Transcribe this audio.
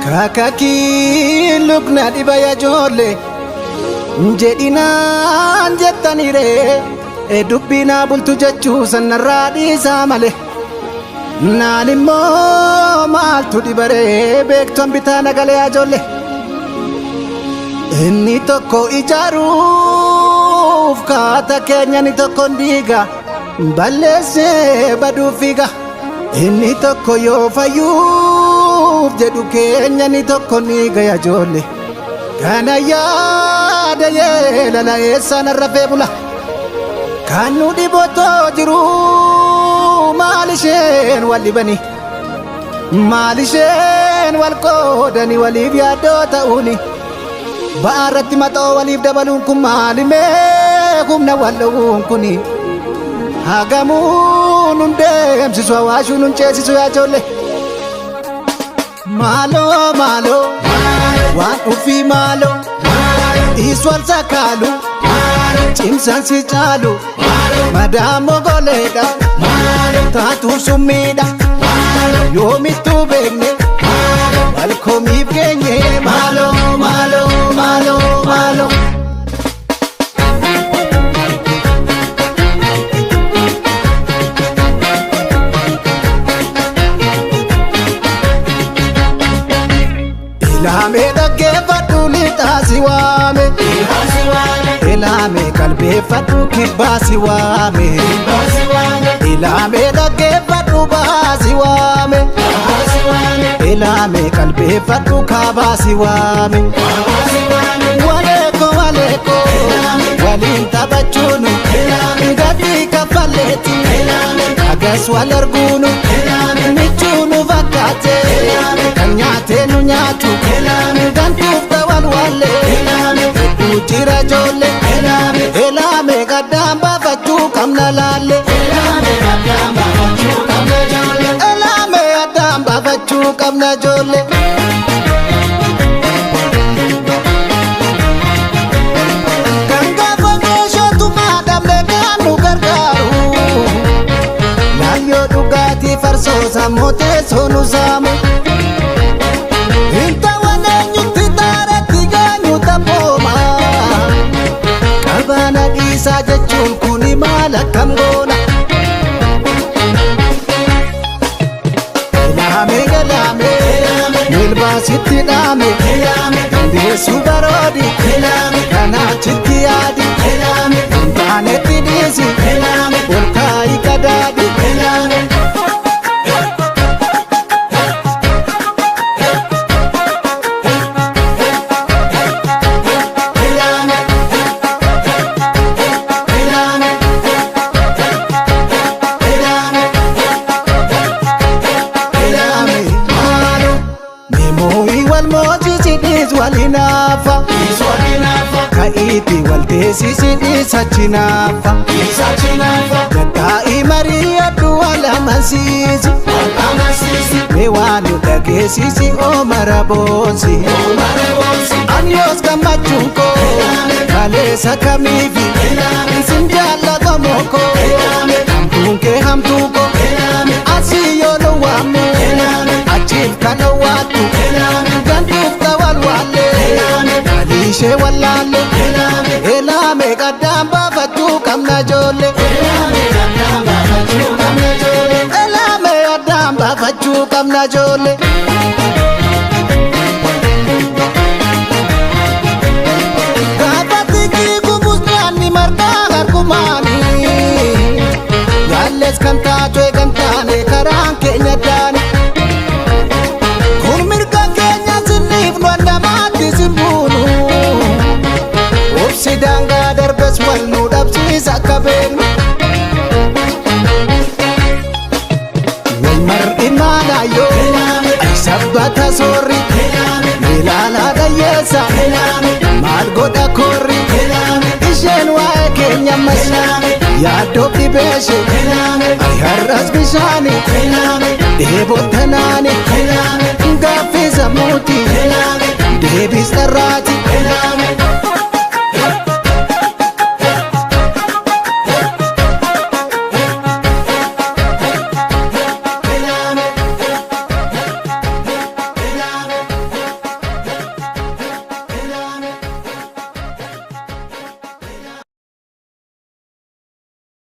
Kakakii lukna dhiba yajoole jedhinaan jettanire dubbinaa bultu jechuu sanarraa dhiisaa male. Naan immoo maaltu dhibaree beektuan bitaa nagalee ajoole. Inni tokko ijaaruuf kaata keenya inni tokko diiga balleessee baduu fiiga. Inni tokko yoo fayyuuf jedhu keenya inni tokko ni gaya ijoollee. Kana yaada yeelala eessaan rafee bula. Kan nu dhibotoo jiru maal isheen wal dhibani? Maal isheen wal qoodani waliif yaaddoo ta'uuni? Ba'aa irratti maxoo waliif dabaluun kun maali mee humna wal dhowwuun kuni? Hagamuu nun deemsisu hawaashuu nun ceesisu yaa ijoollee. Maaloo maaloo waan ofii maaloo dhiis wal sakaalu cimsaan si caalu madaamoo goleedha taatuun summiidha yoomittuu beekne wal komiif geenye maaloo maaloo maaloo maaloo. Ilaamee dhaggeeffadhu lixaa si waame. Ilaamee qalbeeffadhu kibbaa si waame. Ilaamee dhaggeeffadhu bahaa si waame. Ilaamee qalbeeffadhu kaabaa si waame. Waleeko waleeko waliin taphachuunu gatii kaffalleeti agas wal arguunu michuu nu fakkaate kan nyaatee nu nyaatu gantuuf ta'an wallee hedduu jira ijoollee elaame gaddaan baafachuu qabna laalle elaame addaan baafachuu qabna ijoollee. Kan gaafa meeshootu maadhamne kan nu gargaaru. Laayyoo dhugaatii farsoo sammuu teessoo nu saamu. Hintawan eenyutti taaratti geenyu taphooma. Qabaana dhiisaa jechuun kuni maal akkam goona? Ilaame galaame milbaasitti dhaame dandeessu baroodi kanaachitti yaadi hin taanetti dhiisi ol kaayi qadaadi. Ilaame maalo meemooyi wal moojisi dhiis wal hinaafa ka'iitti wal teessisi dhiis achi naafa gattaa'i marii addu wal amansiisi mee waan nu dhageessisi oomara boonsi ani yoos gammachuun koo kaleessa kamiifi sin jaallatamoo koo hamtuun kee hamtuu koo asii yoo nu waamu achiif kan owwaattu gantuuf ta'an waallee walii ishee wallaalle elaame qaddaan baafachuu qabna ijoollee elaame addaan baafachuu qabna ijoollee. Gaafa xiqqii gubus nyaanni margaa harkumaanii. Yaalles kan taatu eegan taane karaan keenya daani. Kun mirga keenya sinniif nu namaatti simbuunu. Obsi daangaa darbes wal nu dhabsiisa akka beeknu. Wal mar'i maalaayoo sabbata soorri ilaalaa dhayyeessa maal godha koorri isheen waa'ee keenya ammas yaaddoo dhibeeshe ay har'as bishaani dheebottanaani gaaffii sammuuti deebis dharraati.